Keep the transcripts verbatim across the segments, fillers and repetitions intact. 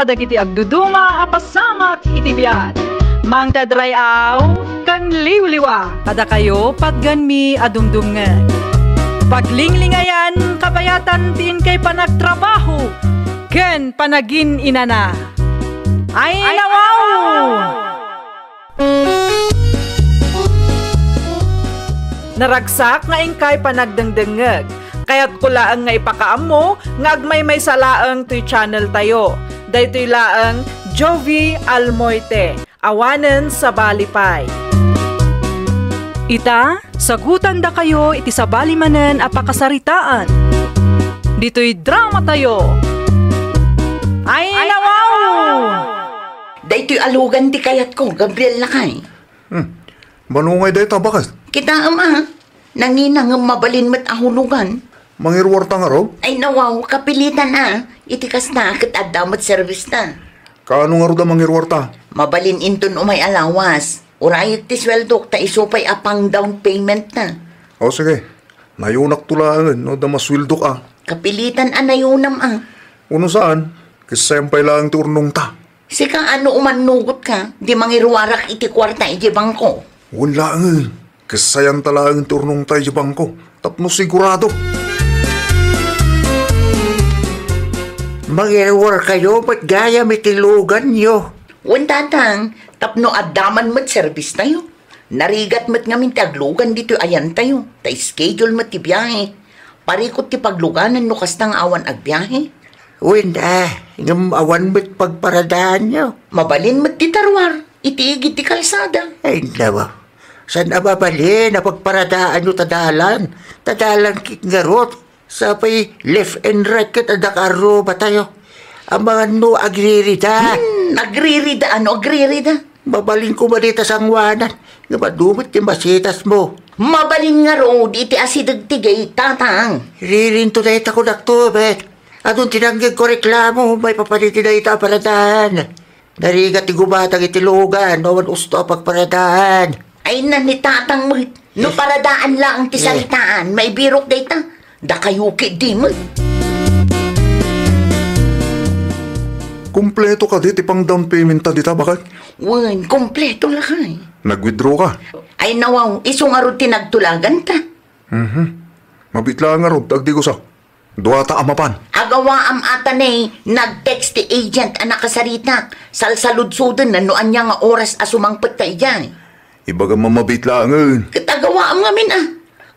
Dagiti agduduma a pasamak iti biag, mangted ray-aw ken liwliwa. Kadakayo, patganmi a dumdumngeg. Paglinglingayan, kabayatan ti inkay panagtrabaho ken panagin-inana. Ay, nawaw! Naragsak nga inkay panagdengdengngeg. Kayatko laeng nga ipakaammo nga agmaymaysa laeng toy channel tayo. Daytoy laeng Jovie Almoite, awanen sabali pay. Ita, sagutandakayo iti sabali manen a pakasaritaan. Ditoy drama tayo. Ay, nawaw! Daytoy a lugan ti kayatko, Gabriel lakay. Hmm. Mano ngay dayta, baket? Kitaem a, nangina ngem mabalin met a hulugan. Mangiruarta ngarud? Ay, nawaw, kapilitan a. Iti kasta, ket adda met service ta. Kaano ngarud a mangiruarta? Mabalin inton umay a lawas. Urayek ti sueldok ta isu pay a pang down payment ta. O, sige. Nayunakto laengen no adda masueldok a. Kapilitan a nayunam a. Uno saan, kessayam pay laeng ti urnongta. Sika a no umannugotka, di mangiruarak iti kuarta iti bangko. Wen laengen, kessayanta laeng ti urnongta iti bangko, tapno sigurado. Mangiruarkayo met gayam iti luganyo. Wen, tatang, tapno adda man met service tayo. Narigat met ngamin ti aglugan ditoy ayantayo, ta schedule met ti biahe. Parikut ti pagluganan no kasta nga awan agbiahe. Wen, a, ngem awan met pagparadaanyo. Mabalin met ti taruar, iti igid ti kalsada. Ay, nawa. Saan a mabalin a pagparadaanyo ta dalan? Ta dalan ket ngarud. Sapay left and right ket adda kaarrubatayo. Amangan no agririda. Hmm, agririda, ano agririda? Mabalin koma dita sangoanan, nga madu met ti masitasmo. Mabalin ngarud iti asideg ti gate, tatang. Ririnto dayta kunakto, bet. Adun ti nanggegko reklamo, maipapan iti dayta a paradaan. Narigat ti gumatang iti lugan, no awan usto a pagparadaan. Ay, na ni tatang met. No paradaan laeng ti saritaan, maibirok dayta. Dakayo ketdi met. Kompleto kadi ti pang down payment ta dita, baket? Wen, kompleto lakay. Nag-withdraw ka? Ay, nawaw, isu ngarud ti nagtulaganta. Mhm. Mabiit laeng ngarud, agdigusa. Duata a mapan. Agawaam a ta ne, nag-text ti agent a nakasaritak. Salsaludsoden no ania nga oras a sumangpet ta idiay. Ibagam a mabiit laengen. Ket agawaam ngamin a.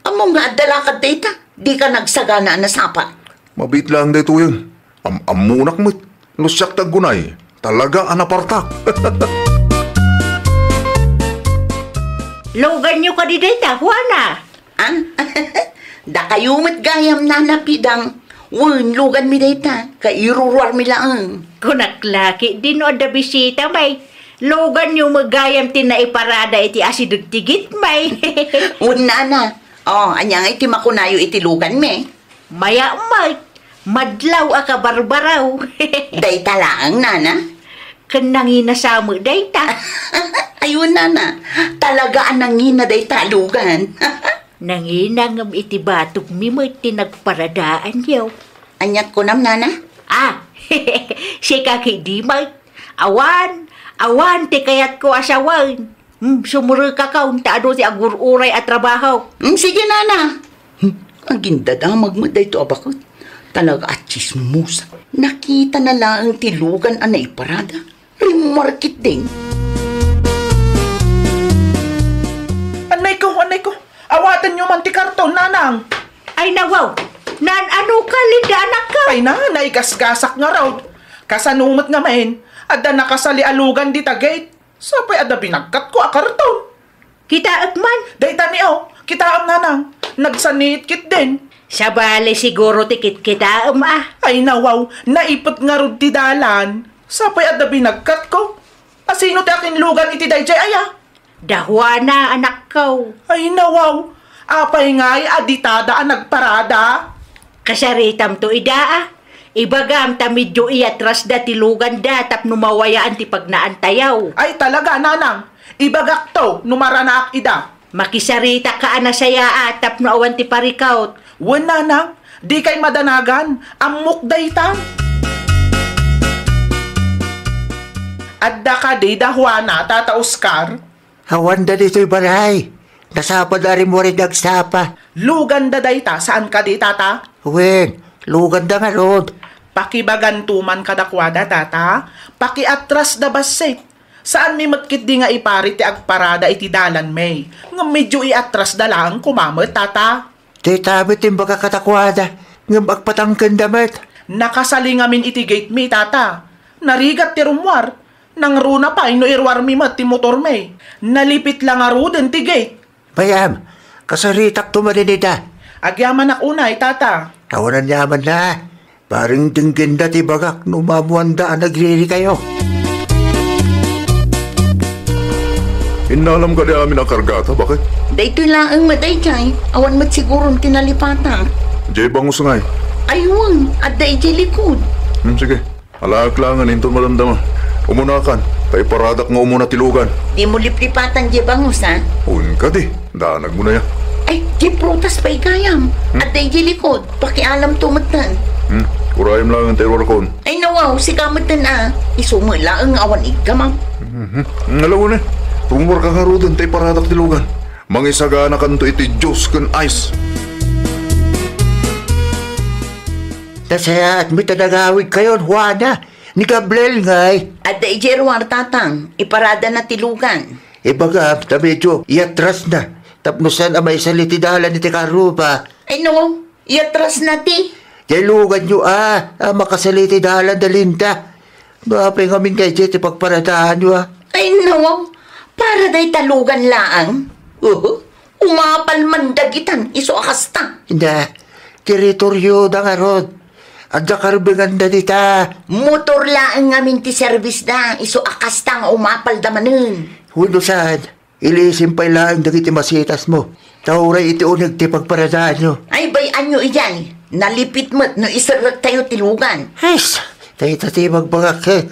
Ammom nga adda lakad dayta. Dika nagsagana a nasapak. Mabiit laeng daytoyen. Am-ammonak met. No siak ti aggunay, talaga a napartak. Luganyo kadi dayta, Juana? Ah? Dakayo met gayam, Nana Pidang. Wen, luganmi dayta, kairuruarmi laeng. Kunak la ketdi no adda bisita, may. Luganyo met gayam ti naiparada iti asideg ti gate, may. Wen, Nana. O, ania ngay ti makunayo iti luganmi? Mayat met, madlaw a kabarbaraw. Dayta laeng, Nana? Ken nangina sa met dayta. Ay, wen, Nana. Talaga a nangina dayta a lugan. Nangina ngem iti batogmi met ti nagparadaanyo. Aniat kunam, Nana? Ah, sika ketdi met. Awan, awan ti kayatko a sawen. Hmm, sumrekakon ta adu ti agur-uray a trabaho. Hmm, sige, Nana. Hmm, agindadamag met daytoy a baket. Talaga a tsismosa. Nakitana laeng ti lugan a naiparada. Rimmarkit din. Anayko, anayko. Awatenyo man ti karton, Nanang. Ay, nawaw. Naan-ano ka, Linda, anakko? Ay na, naigasgasak ngarud. Kasano met ngamin, adda nakasali a lugan dita gate. Sapay adda binagkatko a karton. Kitaek man? Dayta ni, o, kitaem, Nanang. Nagsaniit ketdin. Sabali siguro ti kitkitaem, a. Ay, nawaw, naipet ngarud ti dalan. Sapay adda binagkatko. Asino ti akinlugan iti daydiay aya? Da Juana, anakko. Ay, nawaw. Apay ngay a ditada a nagparada? Kasaritamto ida, a. Ibagam ta medio iyatrasda ti luganda tapno mawayaan ti pagnaantayo. Ay, talaga, Nanang. Ibagakto no maranaak ida. Makisaritak a nasayaat tapno awan ti parikut. Wen, Nanang, dikay madanagan. Ammok dayta. Adda kadi da Juana, Tata Oscar? Awanda ditoy balay. Nasapa da rimmuar iti agsapa. Luganda dayta, saan kadi, Tata? Wen, luganda ngarud. Pakibaganto man kadakuada, Tata. Pakiatrasda bassit. Saanmi met ketdi nga ipari ti agparada iti dalanmi. Ngem medyo iatrasda laeng koma met, Tata. Dayta met ti imbagak kadakuada, ngem agpatangkenda met. Nakasali ngamin iti gate mi, Tata. Narigat ti rummuar. Nangruna pay no iruarmi met ti motormi. Nalipit la ngaruden ti gate. Mayam, kasaritakto manen ita. Agyamanak unay, Tata. Awan aniamanna. Paring denggenna ti bagak no maammoanda a nagririkayo. Innalam kadi amin a kargata, baket? Daytoy laeng met daydiay. Awan met siguron ti nalipatan. Diay bangus ngay? Ay wen, adda idiay likod. Hmm, sige. Alaek laengen inton madamdama. Umunakan, ta iparadak nga umuna ti lugan. Dimo liplipatan diay bangus, a? Wen kadi, danagmo na ya. Ay, diay prutas pay gayam. Hmm? Adda idiay likod. Pakialamto metten. Hmm, urayem laengen ta iruarkon. Ay, nawaw, sika metten a. Isu met laeng nga awan iggamam. Mhm. Nga lawen, eh. Rummuarka ngaruden ta iparadak ti lugan. Mangisaganakanto iti juice ken ice. Nasayaat met a nagawidkayon, Juana. Ni Gabriel ngay? Adda idiay ruar, Tatang. Iparadana ti lugan. Ibagam ta medyo iatrasna tapno saan a maisali ti dalan iti karruba. Ay no, iatrasna ti. Diay luganyo a, a makasali ti dalan da Linda. No apay ngamin kay diay ti pagparadaanyo a. Ay no, para dayta lugan laeng. Uhu, umapal man dagitan isu a kasta. Inda, tiritorio da ngarud. Adda karbenganda dita. Motor laeng ngamin ti servisda isu a kasta nga umapalda manen. Wenno saan, ilisim pay laeng dagiti masitasmo. Ta uray iti uneg ti pagparadaanyo. Ay, bay-anyo idiay. Nalipit met no iserrektayo ti lugan. Hes, dayta ti ibagbagak, eh.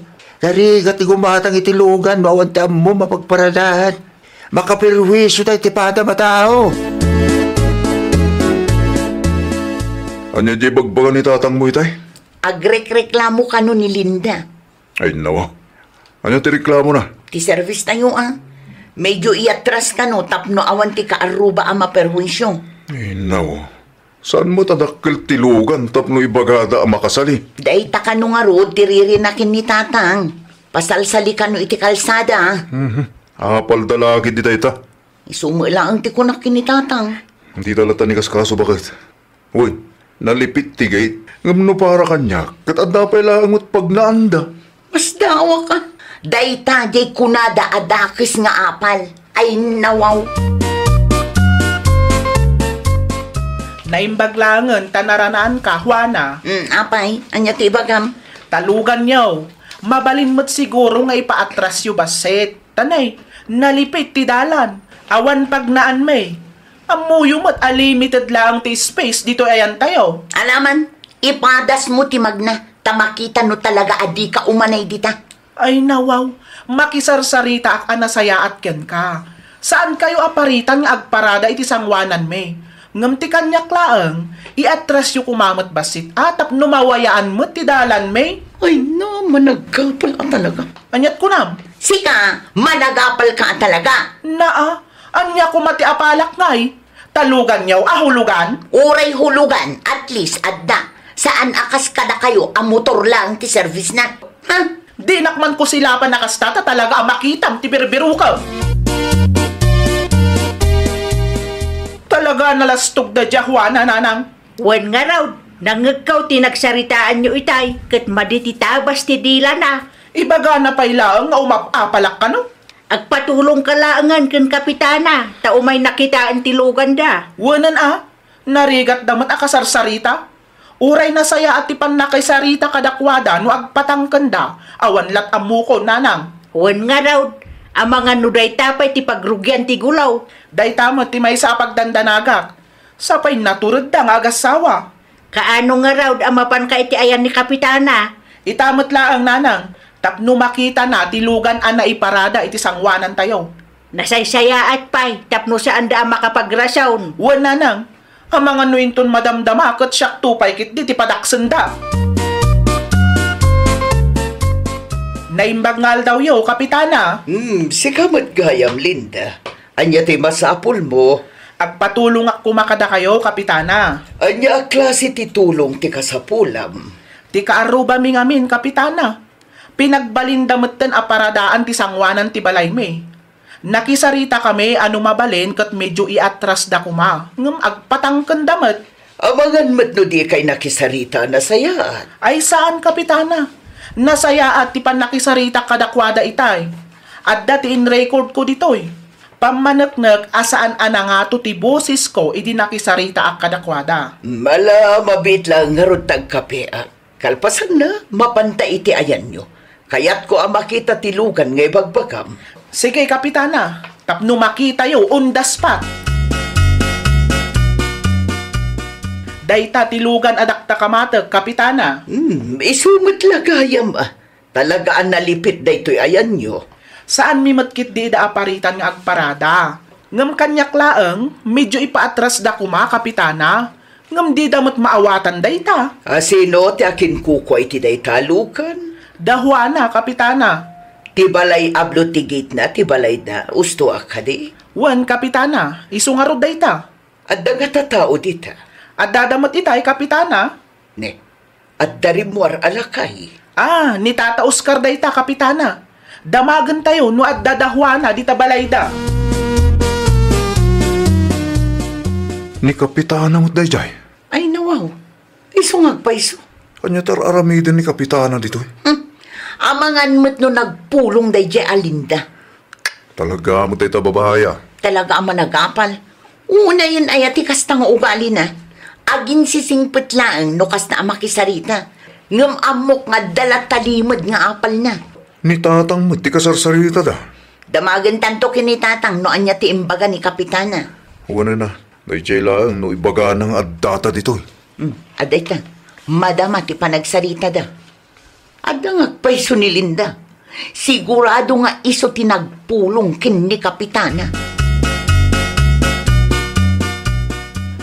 Narigat ti gumatang iti lugan no awan ti ammom a pagparadaan. Makaperwisyo tay ti padam a tao. Ania diay ibagbaga ni tatangmo itay? Agrekreklamo kano ni Linda. Ay, nawa. Ania ti reklamona? Ti servis tayo, a. Medyo iatras kano tapno awan ti kaarruba a maperwisyo. Ay, nawa. Saan met a dakkel ti lugan tapno ibagada a makasali? Dayta kano ngarud ti ririnaken ni Tatang. Pasalsali kano iti kalsada. Mhm. Apalda la ketdi dayta. Isu met laeng ti kunak ken ni Tatang. Dita latta ni kaskaso, baket? Wen, nalipit ti gate. Ngem no para kaniak, ket adda pay laeng met pagnaanda. Masdaawa ka. Dayta diay kunada a dakes nga apal. Ay, nawaw. Naimbag laengen ta naranaanka, Juana. Mm, apay, ania ti ibagam? Ta luganyo. Mabalin met siguro nga ipaatrasyo bassit. Ta nay, nalipit ti dalan. Awan pagnaanmi. Ammoyo met a limited laeng ti space ditoy ayantayo. Alaman, ipadasmo ti magna, ta makita no talaga a dika umanay dita. Ay, nawaw, makisarsaritaak a nasayaat kenka. Saankayo a paritan nga agparada iti sangoananmi. Ngem ti kaniak laeng, iatrasyo koma met bassit a tapno mawayaan met ti dalanmi. Ay, na, managapal a talaga. Aniat kunam? Sika, managapalka a talaga. Naa, ania koma ti apalak ngay? Ta luganyo a hulugan? Uray hulugan, at least adda. Saan a kas kadakayo a motor laeng ti servisna. Ha? Dinak man kusilapan a kasta ta talaga a makitam ti birbirokem. Talaga a nalastogda dia Juana, nanang. Wen ngarud, nangngegko ti nagsaritaanyo itay, ket madi ti tabas ti dilana. Ibagana pay laeng nga umap-apalak kano? Agpatulongka laengen ken kapitana, ta umayna kitaen ti luganda. Wenen a, narigatda met a kasarsarita. Uray nasayaat ti pannakaisarita kadakuada no agpatangkenda, awan lat ammokon, nanang. Wen ngarud, amangan no dayta pay ti pagrugian ti gulaw. Dayta met ti maysa a pagdandanagak. Sapay naturedda nga agassawa. Kaano ngarud a mapanka iti ayan ni Kapitana? Ita met laeng, nanang, tapno makitana ti lugan a naiparada iti sangoanantayo. Nasaysayaat pay tapno saanda a makapagrason. Wen, nanang, amangan no inton madamdama ket siakto pay ketdi ti padaksenda. Naimbag nga aldawyo, Kapitana. Hmm, sika met gayam, Linda. Ania ti masapulmo? Agpatulongak koma kadakayo, Kapitana. Ania a klase ti tulong ti kasapulam? Ti kaarrubami ngamin, Kapitana. Pinagbalinda metten a paradaan ti sangoanan ti balaymi. Nakisaritakami a no mabalin ket medio iatrasda koma, ngem agpatangkenda met. Amangan met no dikay nakisarita a nasayaat. Ay saan, Kapitana. Nasayaat ti pannakisaritak kadakuada itay. Adda ti inrecord ko ditoy. Pammaneknek a saan a nangato ti bosesko idi nakisaritaak kadakuada. Mala, mabiit laeng ngarud ta agkapeak. Kalpasanna, mapanta iti ayanyo. Kayatko a makita ti lugan nga ibagbagam. Sige, Kapitana. Tapno makitayo, on the spot. Dayta ti lugan a dakta kamatek, Kapitana. Hmm, isu met la gayam, ah. Talaga a nalipit daytoy ayanyo. Saanmi met ketdi ida a paritan nga agparada. Ngem kaniak laeng, medio ipaatrasda koma, Kapitana. Ngem dida met maawatan dayta. A sino ti akinkukua iti dayta a lugan? Da Juana, Kapitana. Ti balay ablo ti gate-na ti balayda, usto a kadi? Wen, Kapitana. Isu ngarud dayta. Adda ngata tao dita? Addada met itay, Kapitana. Ne, adda rimmuar a lakay. Ah, ni Tata Oscar dayta, Kapitana. Damagentayo no adda da Juana dita balayda. Ni Kapitana met daydiay? Ay, nawaw. Isu nga agpayso. Ania ti ar-aramiden ni Kapitana ditoy? Hmm. Amangan met no nagpulong daydiay a Linda. Talaga met dayta babai, ah. Talaga a managapal. Unayen aya ti kasta nga ugalina. Aginsisingpet laeng no kasta a makisarita. Ngem ammok nga adda la talimed nga apalna. Ni Tatang met ti kasarsaritada. Damagentanto ken ni Tatang no ania ti imbaga ni Kapitana. Wen a, daydiay laeng no ibagana nga addata ditoy. Hmm, adda ita. Madama ti panagsaritada. Adda nga agpayso ni Linda. Sigurado nga isu ti nagpulong ken ni Kapitana.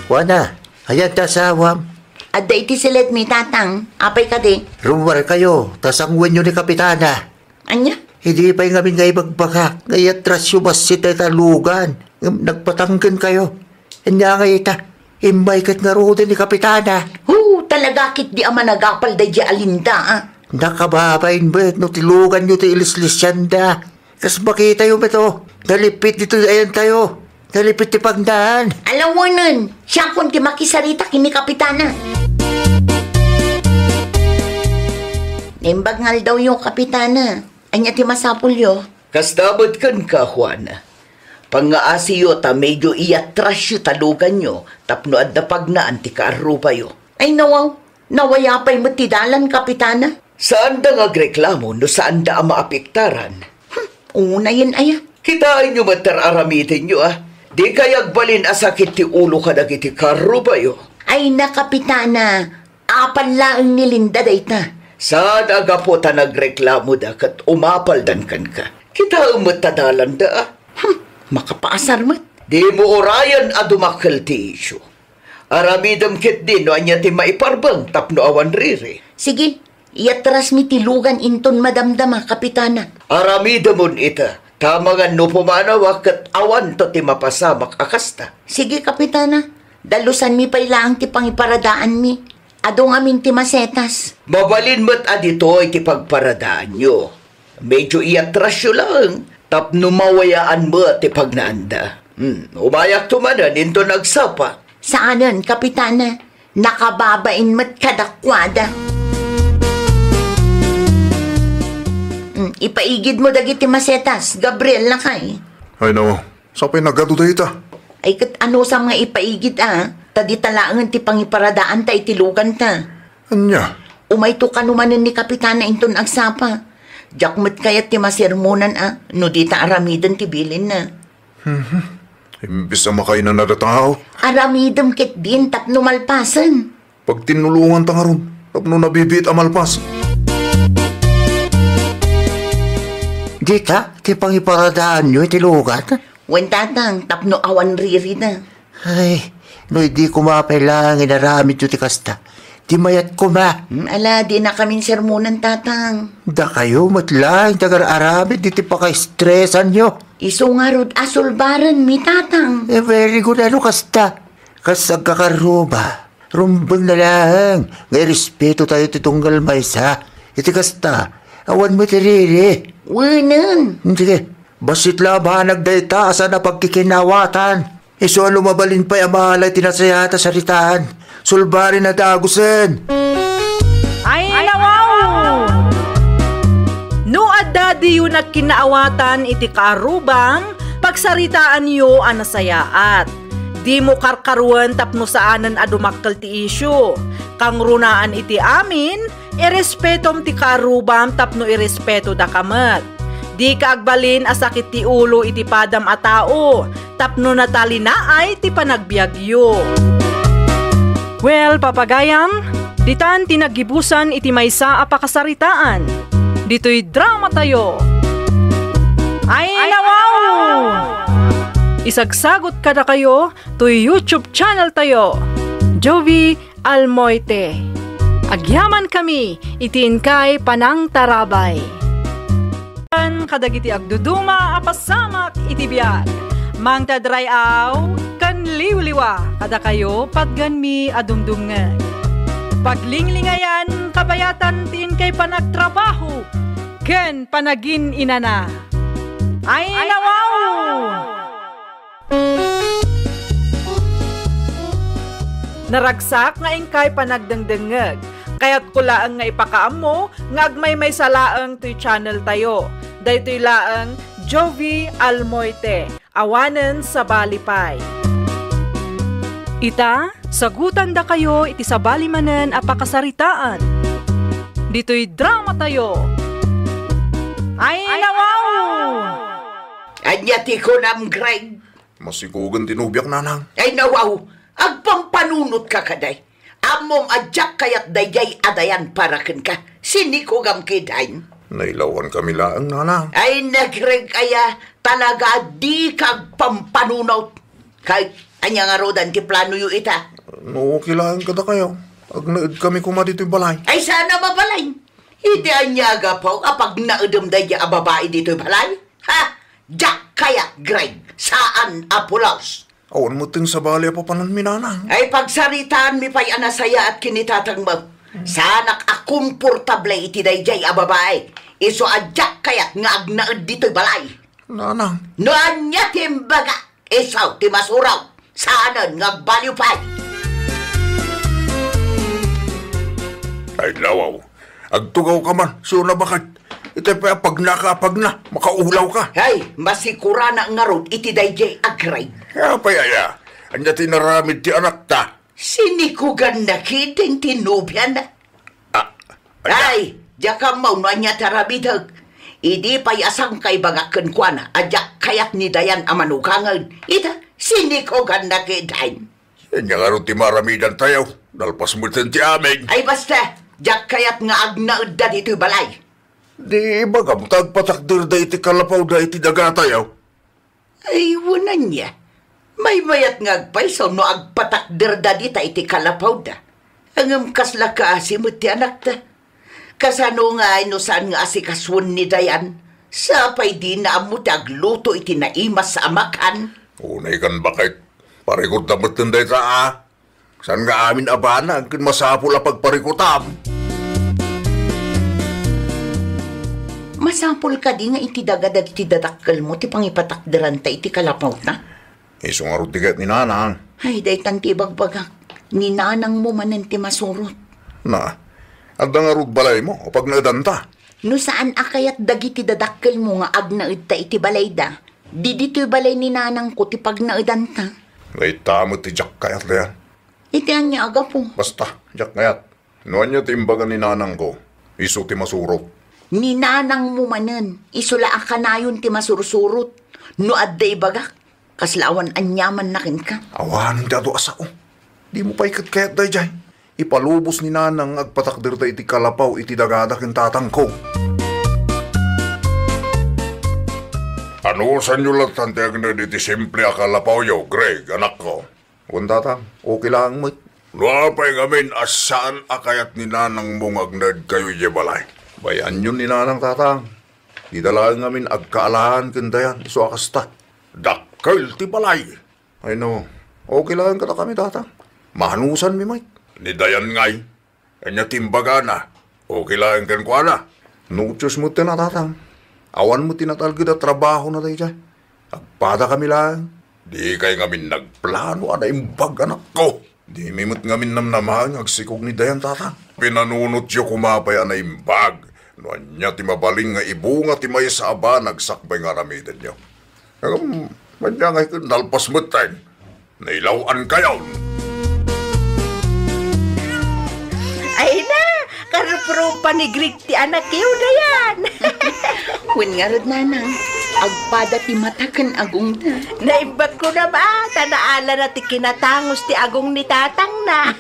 Juana, ayan ti asawam? Adda iti siledmi, Tatang. Apay kadi? Rummuarkayo, ta sangoenyo ni Kapitana. Ania? Idi pay ngamin nga ibagbagak nga iatrasyo bassit dayta a lugan ngem nagpatangkenkayo. Ania ngay ita? Immay ket ngaruden ni Kapitana. Hu, talaga ketdi a managapal daydiay a Linda, ah. Nakababain met no ti luganyo ti ilislisianda. Kas makitayo met, oh, nalipit ditoy ayantayo. Nalipit ti pagnaan. Alawenen, siakon ti makisarita ken ni Kapitana. Naimbag nga aldawyo, Kapitana. Ania ti masapulyo? Kasta met kenka, Juana. Pangngaasiyo ta medio iatrasyo ta luganyo tapno adda pagnaan ti kaarrubayo. Ay, nawaw. Nawaya pay met ti dalan, Kapitana. Saanda nga agreklamo no saanda a maapektaran. Hmm, unayen aya. Kitaenyo met ti ar-aramidenyo, ah. Dikay agbalin a sakit ti ulo kadagiti kaarrubayo. Ay na, Kapitana, apal laeng ni Linda dayta. Saan a gapu ta nagreklamoda ket umapaldan kenka. Kitaem met ta dalanda, ah. Hmm, makapaasar met. Dimo urayen a dumakkel ti isyu. Aramidem ketdi no ania ti maiparbeng tapno awan riri. Sige, iatrasmi ti lugan inton madamdama, Kapitana. Aramidemon ita, ta amangan no pumanawa ket awanto ti mapasamak a kasta. Sige, Kapitana. Dalusanmi pay laeng ti pangiparadaanmi. Adu ngamin ti masetas. Mabalin met a ditoy ti pagparadaanyo. Medio iatrasyo laeng tapno mawayaan met ti pagnaanda. Hmm, umayakto manen inton agsapa. Saanen, Kapitana. Nakababain met kadakuada. Hmm, ipaigidmo dagiti masetas, Gabriel, lakay. Ay, no. Sapay nagadu dayta. Ay, ket anusam nga ipaigid, a? Ta dita laengen ti pangiparadaanta iti luganta. Ania? Umayto kano manen ni Kapitana inton agsapa. Diak met kayat ti masermonan, a, no dita aramiden ti bilinna. Mhm. Imbes a makainanada tao. Aramidem ketdin tapno malpasen. Pagtinnulonganta ngarud, tapno nabibiit a malpas. Dita, ti pangiparadaanyo iti lugat? Wen, Tatang, tapno awan ririna. Ay, no idi koma pay laeng inaramidyo ti kasta, Ti mayat koma. Hmm, ala, dinakamin sermonan, Tatang. Dakayo met laeng ti agar-aramid iti pakaestresanyo. Isu ngarud a sulbarenmi, Tatang. Eh, very good. Ano kasta? Kas agkakarruba, rumbeng na laeng nga irespeto tayo ti tunggal maysa. Iti kasta, awan met iriri. Wenen. Hmm, sige. Bassit la a banag dayta a saan a pagkikinawatan. Isu a no mabalin pay a maalay ti nasayaat a saritaan, sulbari na dagusen. Ay, nawaw! No adda diyo nagkinaawatan iti kaarrubam, pagsaritaanyo a nasayaat. Dimo karkaruen tapno saanen a dumakkel ti isyu. Kangrunaan iti amin, irespetom ti kaarrubam tapno irespetodaka met. Dika agbalin a sakit ti ulo iti padam a tao tapno natalinaay ti panagbiagyo. Well, papagayam, ditan ti naggibusan iti maysa a pakasaritaan. Ditoy dramatayo. Ay, nawaw! Isagsagot kadakayo toy YouTube channel tayo, Jovie Almoite. Agyamankami iti inkay panangtarabay. Kadagiti agduduma a pasamak iti biag, Mangted Ray-aw ken Liwliwa, kadakayo patgenmi a dumdumngeg. Paglinglingayan, kabayatan ti inkay panagtrabaho ken panagin-inana. Ay, nawaw! Naragsak nga inkay panagdengdengngeg. Kayatko laeng nga ipakaammo nga agmaymaysa laeng toy channel tayo. Daytoy laeng Jovie Almoite, awanen sabali pay. Ita, sagutandakayo iti sabali manen a pakasaritaan. Ditoy dramatayo. Ay, nawaw! Ania ti kunam, Greg? Masikugen ti nobiak, nanang. Ay, nawaw! Agpampanunotka kadi. Ammom a diak kayat daydiay a Dayan para kenka. Sinikugam kadi. Nailawankami laeng, nanang. Ay, Greg aya, talaga a dika agpampanunot. Kay, ania ngaruden ti planoyo ita? No okay laeng kadakayo, agnaedkami koma ditoy balay. Ay, saan a mabalin? Iti ania a gapu a pagnaedem daydiay a babai ditoy balay? Ha? Diak kayat, Greg. Saan a pulos. Awan met ti sabali a papananmi, nanang. Ay, pagsaritaanmi pay a nasayaat ken ni tatangmo. Saanak a komportable iti daydiay a babai. Isu a diak kayat nga agnaed ditoy balay. Nanang. No ania ti imbagak, isu ti masurot. Saanen nga agbaliw pay. Ay, nawaw. Agtugawka man, suna baket. Itay pay a pagnaka a pagna, makaulawka. Ay, masikuranak ngarud iti daydiay a Greg. Apay aya? Ania ti inaramid ti anakta? Sinikuganna ketdin ti nobiana. Ah, ania? Ay, diak ammo no ania ti aramidek. Idi pay a sangka ibagak kenkuana a diak kayat ni Dayan a manugangen. Ita, sinikuganna ketdin. Ania ngarud ti maaramidantayo? Nalpas metten ti amin. Ay, basta, diak kayat nga agnaedda ditoy balay. Di ibagam ta agpatakderda iti kalapawda iti dagatayo? Ay, wen ania. Maymayat nga agpayso no agpatakderda dita iti kalapawda. Ngem kasla kaasi met ti anakta. Kasano ngay no saan nga asikasuen ni Dayan? Sapay dina ammo ti agluto iti naimas a makan. Unay kan baket. Parikutda metten dayta a. Saan nga amin a banag ken masapul a pagparikutam? Masapul kadi nga iti daga dagiti dadakkelmo ti pangipatakderanta iti kalapawta? Isu ngarud ti kayat ni nanang. Ay, daytan ti ibagbagak. Ni nanangmo manen ti masurot. Na, adda ngarud balaymo a pagnaedanta? No saan a kayat dagiti dadakkelmo nga agnaedta iti balayda, di ditoy balay ni nanangko ti pagnaedanta. Dayta met ti diak kayat, Dayan. Iti ania a gapu? Basta, diak kayat. No ania ti imbaga ni nanangko, isu ti masurot. Ni nanangmo manen, isu la a kanayon ti masursurot. No adda ibagak, kasla awan aniamanna kenka. Awanen ti adu a sao. Dimo pay ket kayat daydiay. Ipalubos ni nanang nga agpatakderda iti kalapaw iti dagada ken tatangko. Anusanyo lattan ti agnaed iti simple a kalapawyo, Greg, anakko? Wen, tatang, okay laeng met. No apay ngamin a saan a kayat ni nanangmo nga agnaedkayo idiay balay? Bay-anyon ni nanang, tatang. Dida laeng ngamin agkaalaan ken Dayan, isu a kasta. Dakkel ti balay. Ay no, okay laeng kadakami, tatang. Manusanmi met. Ni Dayan ngay, ania ti imbagana? Okay laeng kenkuana? No itios met ti natatang. Awan met ti natalged a trabahona daydiay. Agpadakami laeng. Dikay ngamin nagplano a naimbag, anakko. Dimi met ngamin namnamaen nga agsikog ni Dayan, tatang. Pinanunotyo koma pay a naimbag no ania ti mabalin nga ibunga ti maysa a banag sakbay nga aramidenyo. Ngem, ania ngay ket nalpas metten. Nailaw-ankayon. Ay na, karuprupa ni Greg ti anakyo, Dayan. Wen ngarud, nanang, agpada ti mata ken agongda. Naimbag ko na ba, ta naalana ti kinatangus ti agong ni tatangna.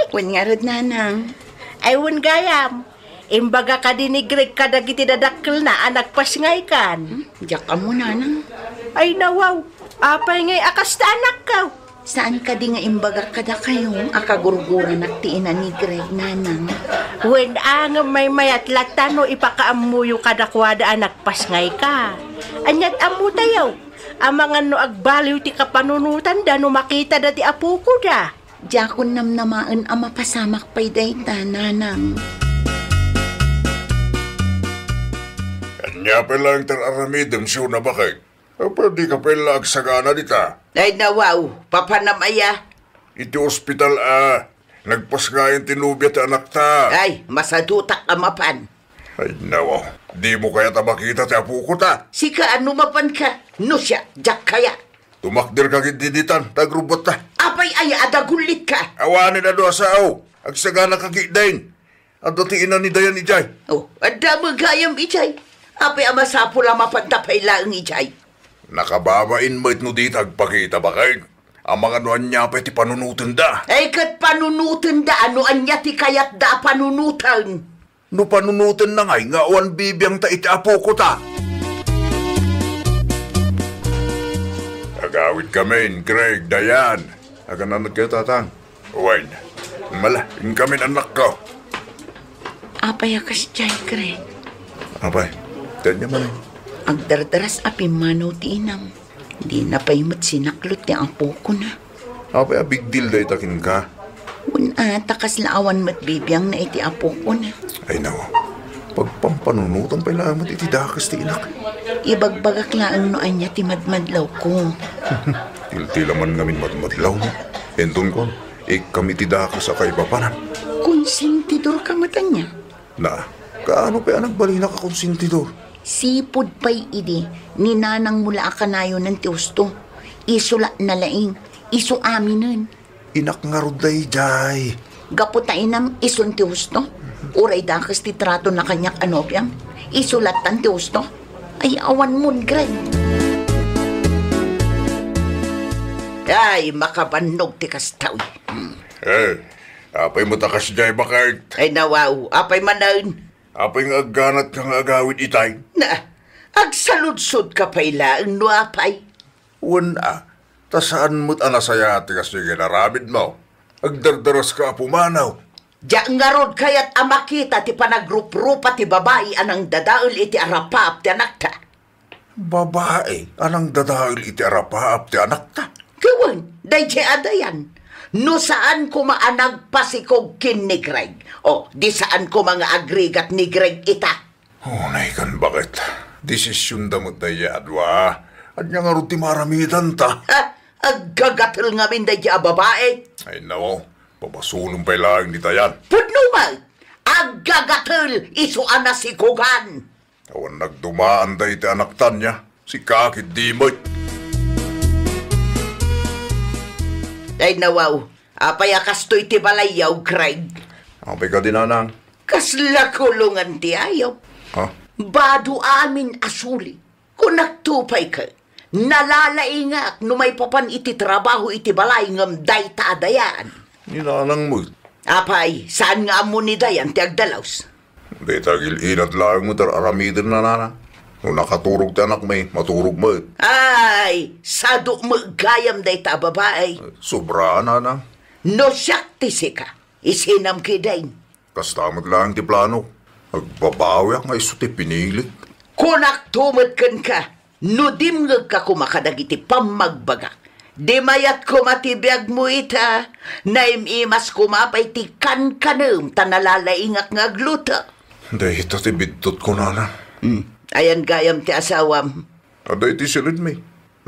Wen ngarud, nanang. Ay, wen gayam. Imbaga kadi ni Greg kadagiti dadakkelna a nagpasngaykan? Hmm, diak ammo, nanang. Ay, nawaw. Apay ngay a kasta, anakko? Saan kadi nga imbagak kadakayo a kagurguranak ti ina ni Greg, nanang? Wen, a, ngem maymayat latta no ipakaammoyo kadakuada a nagpasngayka. Ania't ammotayo? Amangan no agbaliw ti kapanunotanda no makitada ti apokoda. Diakon namnamaen a mapasamak pay dayta, nanang. Ania pay laeng ti ar-aramidem, Siuna, baket? Apay dika pay la agsagana dita? Ay, nawaw, papanam aya? Iti ospital a, nagpasngayan ti nobia ti anakta. Ay, masadutak a mapan. Ay, nawaw, dimo kayat a makita ti apokota? Sika, no mapanka, no siak, diak kayat. Tumakderka ketdi ditan, ta agrubbotta. Apay aya a dagullitka? Awanen a dua a sao. Agsaganaka ketdin. Adda ti ina ni Dayan idiay. Oh, adda met gayam idiay. Apay a masapul a mapanta pay laeng idiay? Nakababain met no dita agpakita, baket. Amangan no ania pay ti panunotenda. Ay, ket panunotenda, no ania ti kayatda a panunoten? No panunotenna ngay nga awan bibiangta iti apokota. Agawidkamin, Greg, Dayan. Agan-anadkayo, tatang. Wen, mala, inkamin, anakko. Apay a kasdiay, Greg? Apay, ti ania manen? Agdardaras a pimmanaw ti inam. Dina pay met sinaklot ti apokona. Apay a big deal dayta kenka? Wen a, ta kasla awan met bibiangna iti apokona. Ay, nawaw. Pagpampanunotam pay laeng met iti dakes ti inak. Ibagbagak laeng no ania ti madmadlawko. Tiltila man ngamin madmadlawmo. Inton kuan, ikkam iti dakes a kaipapanan. Konsentidorka met ania? Na, kaano pay a nagbalinaka konsentidor? Sipud pay idi, ni nanangmo la a kanayonen ti husto. Isu la nalaing, isu aminen. Inak ngarud daydiay. Gapu ta inam isun ti husto? Uray dakes ti tratona kaniak a nobiam? Isu lattan ti husto? Ay, awan mon, Greg. Ay, makabannog ti kasta. Hmm. Eh, apay met a kasdiay, baket? Ay, nawaw, apay manen? Apay nga agganatka nga agawid itay? Na, agsaludsodka pay laeng no apay? Wen a, ta saan met a nasayaat ti kasdiay nga inaramidmo. Agdardaraska a pumanaw. Diak ngarud kayat a makita ti panagruprupa ti babai a nangdadael iti arapaap ti anakta. Babai a nangdadael iti arapaap ti anakta? Ket wen, daydiay a Dayan. No saan koma a nagpasikog ken ni Greg, o, di saan koma nga agrigat ni Greg ita. Unay kan baket. Desisionda met daydiay a dua. Ania ngarud ti maaramidanta? Ha? Aggagatel ngamin daydiay a babai? Ay, nao. Pabasolem pay laeng ni Dayan. Pudno met! Aggagatel isu a nasikogan. Awan nagdumaan dayta anakta nia. Sika ketdi met. Ay, nawaw. Apay a kastoy ti balayyo, Greg? Apay kadi, nanang? Kasla kulongan ti ayup. Ha? Bado amin a suli. Kunakto pay ket, nalalaingak no maipapan iti trabaho iti balay ngem dayta a Dayan. Ni nanang met. Apay, saan nga ammo ni Dayan ti agdalus? Dayta agil-ilad laeng met ar-aramidenna, nanang. No nakaturog ti anakmi, maturog met. Ay, sadu met gayam dayta a babai. Sobra, nanang. No siak ti sika, isinam kidin. Kasta met laeng ti plano. Agbabawiak nga isu ti pinilik. Kunakto met kenka, no dimngegka koma kadagiti pammagbagak. Di mayat koma ti biagmo ita, naim-imas koma pay ti kankanem ta nalalaingak nga agluto. Dayta ti biddutko, nana. Hmm. Ayan gayam ti asawam. Adda iti silinmi.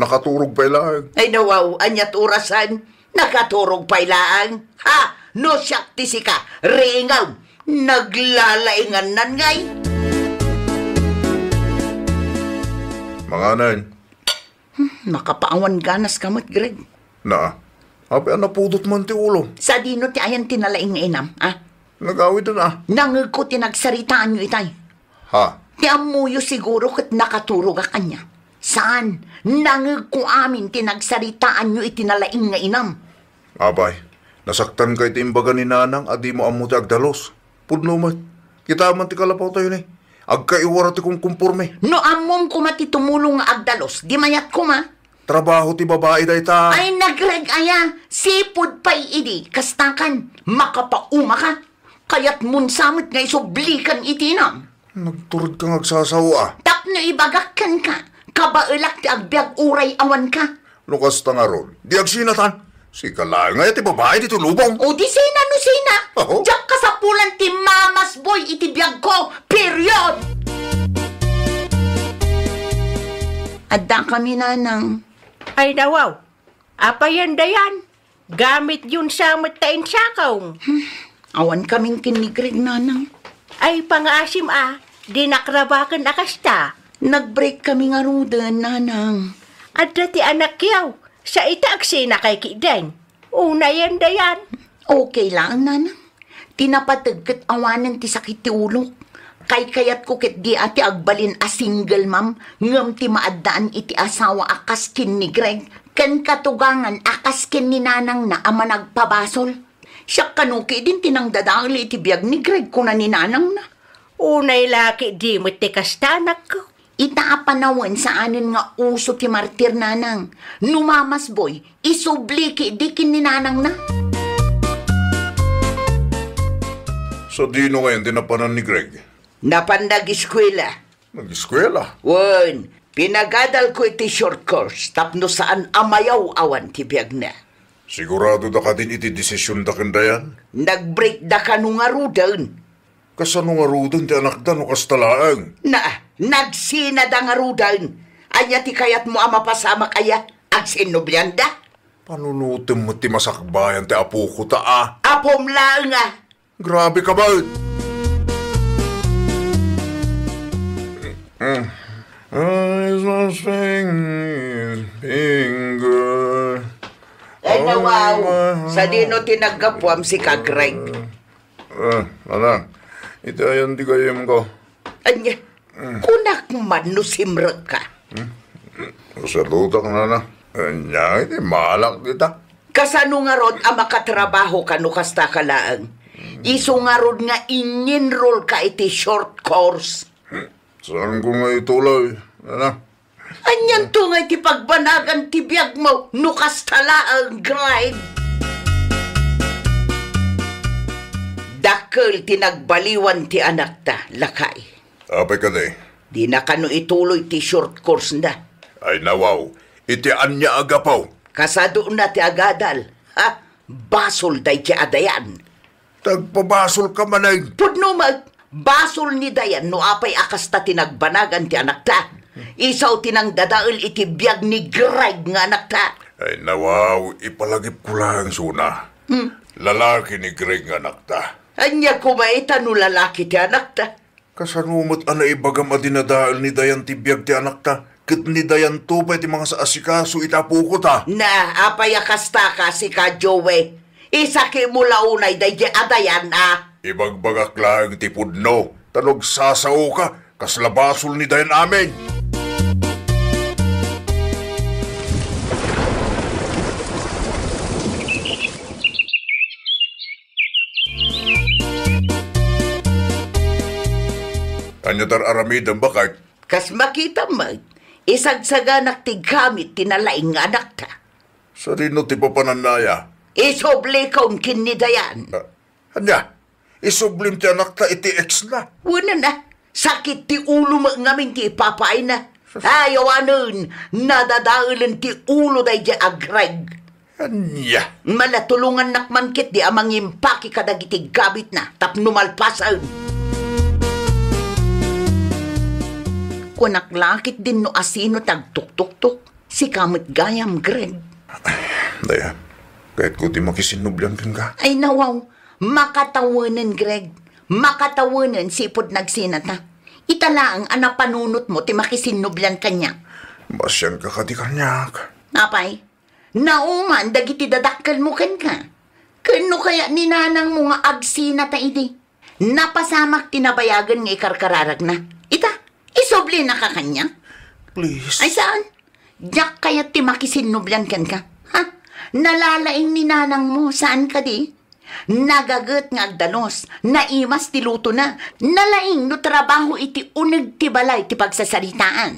Nakaturog pay laeng. Ay, nawaw, aniat orasan? Nakaturog pay laeng? Ha? No siak ti sika, riingam. Naglalaingannan ngay. Manganen. Hmm, makapaawan ganas ka met, Greg. Na, apay a napudot man ti ulo. Sadino ti ayan ti nalaing nga inam, ah? Nagawid na. Nangegko ti nagsaritaanyo itay. Ha? Ti ammoyo siguro ket nakaturogak ania. Saan, nangegko amin ti nagsaritaanyo iti nalaing nga inam. Apay, nasaktanka iti imbaga ni Nanang a dimo ammo ti agdalus. Pudno met. Kita man ti kalapawtayo ni. Agkaiwara ti kumkumporme. No ammom koma ti tumulong nga agdalus, di mayat koma. Trabaho ti babai dayta. Ay, nagreg aya. Sipud pay idi, kastakan, makapauma ka. Kayatmon sa met nga isublikan iti inam. Nagtured ka nga agsasao, a. Tapno ibagak kenka, kabaelak ti agbiag uray awan ka. No kasta ngarud, di agsinatan. Sika laeng aya ti babai ditoy lubong. O di sina no sina. Aho. Diak kasapulan ti mamasboy iti biagko. Period! Adda kami, Nanang. Ay, nawaw. Apayen dayan? Gamityon sa met ta insakaw. Hmm, awan kamin ken ni Greg, Nanang. Ay, pangaasim a, dinak rabaken a kasta. Nag-break kami ngaruden, Nanang. Adda ti anakyo, sa ita agsinakay kiden. Unayen dayan. Okay laeng, Nanang. Ti napateg ket awanen ti sakit ti ulok. Kaykayatko ketdi a ti agbalin a single mom ngem ti maaddaan iti asawa a kas ken ni Greg ken katugangan a kas ken ni nanangna a managpabasol. Siak kano ketdin ti nangdadael iti biag ni Greg, kuna ni nanangna. Unay la ketdi met ti kasta, anakko. Ita a panawen saanen nga uso ti martir, Nanang. No mamasboy, isubli ketdi ken ni nanangna. Sadino ngayen ti napanan ni Greg? Napan nagiskuela. Nagiskuela? Wen, pinagadalko iti short course tapno saan a mayaw-awan ti biagna. Sigurado da kadin iti desisionda ken Dayan? Nag-break da kano ngaruden. Kasano ngaruden ti anakda no kasta laeng? Na, nagsinada ngaruden. Ania ti kayatmo a mapasamak aya? Agsinnublianda? Panunotem met ti masakbayan ti apoko ta a. Apom laeng a. Grabe ka met! Ay, something is finger. Ay, nawaw. Sadino ti naggapuam, sika Greg? Ah, anak, iti ayan ti gayyemko. Ania, kunak man no simrekka. Hmm? Salutak, nana. Ania, iti malak dita. Kasano ngarud a makatrabaho ka no kasta ka laeng? Isu ngarud nga in-enroll ka iti short course. Hmm? Saanko nga ituloy, nana. Anianto nga iti pagbanagan ti biagmo no kasta laeng, Greg? Dakkel ti nagbaliwan ti anakta, lakay. Apay kadi? Dina kano ituloy ti short course na. Ay nawaw, iti ania a gapu? Kasadona ti agadal. Ha? Basol daydi a Dayan. Tagpabasolka manen. Pudno met, basol ni Dayan no apay a kasta ti nagbanagan ti anakta. Isu ti nangdadael iti biag ni Greg nga anakta. Ay, nawaw, ipalagipko laeng suna. Hmm. Lalaki ni Greg nga anakta. Ania koma ita no lalaki ti anakta? Kasano met a naibagam a dinadael ni Dayan ti biag ti anakta, ket ni Dayanto pay ti mangasaasikaso iti apokota? Na, apay a kastaka, sika Joey? Isakimo la unay daydi a Dayan a. Ibagbagak laeng ti pudno, ta no agsasaoka, kasla basol ni Dayan amin. Ania ti ar-aramidem, baket? Kas makitam met, isagsaganak ti gamit ti nalaing nga anakta. Sadino ti papanannaya? Isublikon ken ni Dayan. Ah, ania? Isublim ti anakta iti ex na? Wen a, sakit ti ulo met ngamin ti ipapaayna. Ay, awanen, nadadaelen ti ulo daydiay a Greg. Ania? Mala tulongannak man ketdi a mangimpake kadagiti gabitna tapno malpasen. Kunak la ketdin no asino ti agtuktuktok. Sika met gayam, Greg. Dayan, kayatko ti makisinnublian kenka. Ay, nawaw. Makatawenen, Greg. Makatawenen, sipud nagsinata. Ita laeng a napanunotmo ti makisinnublian kaniak. Masianka kadi kaniak? Apay, nauman dagiti dadakkelmo kenka. Ken no kayat ni nanangmo nga agsinata idi, napasamak ti nabayagen nga ikarkararagna. Ita, isublinaka kaniak? Please. Ay, saan? Diak kayat ti makisinnublian kenka. Ha? Nalalaing ni nanangmo, saan kadi? Nagaget nga agdalus, naimas ti lutona. Nalaing no trabaho iti uneg ti balay ti pagsasaritaan.